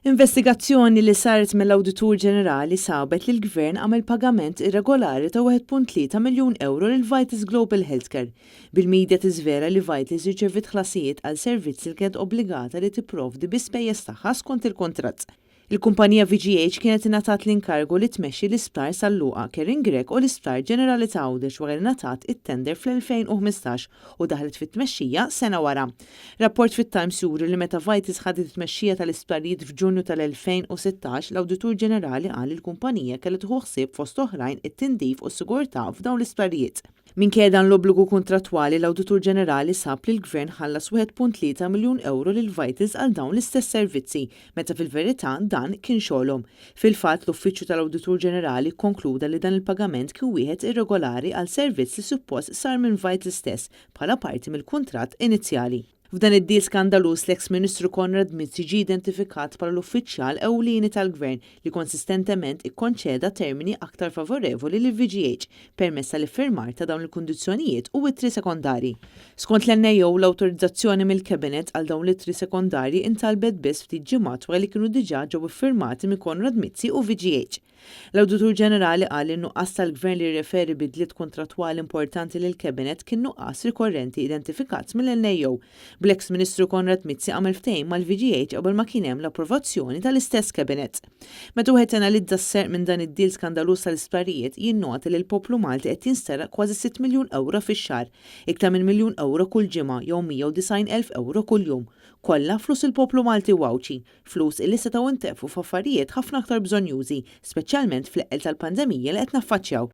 Investigazzjoni li saret mill-Awditur Ġenerali sabet li l-Gvern għamel pagament irregolari ta' 1.3 miljun ewro lil Vitals Global Healthcare, bil-media tiżvela li Vitals irċeviet ħlasijiet għal servizzi li kienet obbligata li tipprovdi bi spejjeż tagħha skont il-kuntratt. Il-kumpanija VGH kienet ingħatat l-inkargu li tmexxi l-Isptar San Luqa, Karen Grech u l-Isptar Ġenerali ta' Għawdex wara li ngħatat it-tender fl-2015 u daħlet fit-tmexxija sena wara. Rapport fit-Times juri li meta Vitals ħadet it-tmexxija tal-isptarijiet f'Ġunju tal-2016, l-Awditur Ġenerali qal li l-kumpanija kellha tieħu ħsieb fost oħrajn it-tindif u s-sigurtà f'dawn l-isptarijiet. Minkejja dan l-obbligu kuntrattwali, l-Awditur Ġenerali sab li l-Gvern ħallas 1.3 miljun ewro lil Vitals għal dawn l-istess servizzi, meta fil-verità dan kien xogħolhom. Fil-fatt, l-Uffiċċju tal-Awditur Ġenerali kkonkluda li dan il-pagament kien wieħed irregolari għal servizz li suppost sar minn Vitals stess bħala parti mill-kuntratt inizjali. F'dan id-deal skandaluż, l-eks Ministru Konrad Mizzi ġie identifikat bħala l-uffiċjal ewlieni tal-Gvern li konsistentement ikkonċeda termini aktar favorevoli lill-VGH permezz tal-iffirmar ta' dawn il-kundizzjonijiet u ittri sekondarji. Skont l-NAO, l-awtorizzazzjoni mill-Cabinet għal dawn l-ittri sekondarji intalbet biss ftit ġimgħat wara li kienu diġà ġew iffirmati minn Konrad Mizzi u VGH. L-Awditur Ġenerali qal li n-nuqqas tal-Gvern li jirreferi bidliet kuntrattwali importanti lill-Cabinet kien nuqqas rikorrenti identifikat mill-NAO, bl-eks Ministru Konrad Mizzi għamel ftehim mal-VGH qabel ma kien hemm l-approvazzjoni tal-istess Cabinet. Meta wieħed janalizza s-serq minn dan id-deal skandaluż tal-isptarijiet, jinnota li l-poplu Malti qed jinsteraq kważi sitt miljun ewro fix-xahar, iktar minn miljun ewro kull ġimgħa jew 190,000 ewro kuljum. Kollha flus il-poplu Malti u Għawdxi. Flus illi setgħu ntefqu f'affarijiet ħafna aktar bżonnjużi, speċjalment fl-eqqel tal-pandemija li qed naffaċċjaw.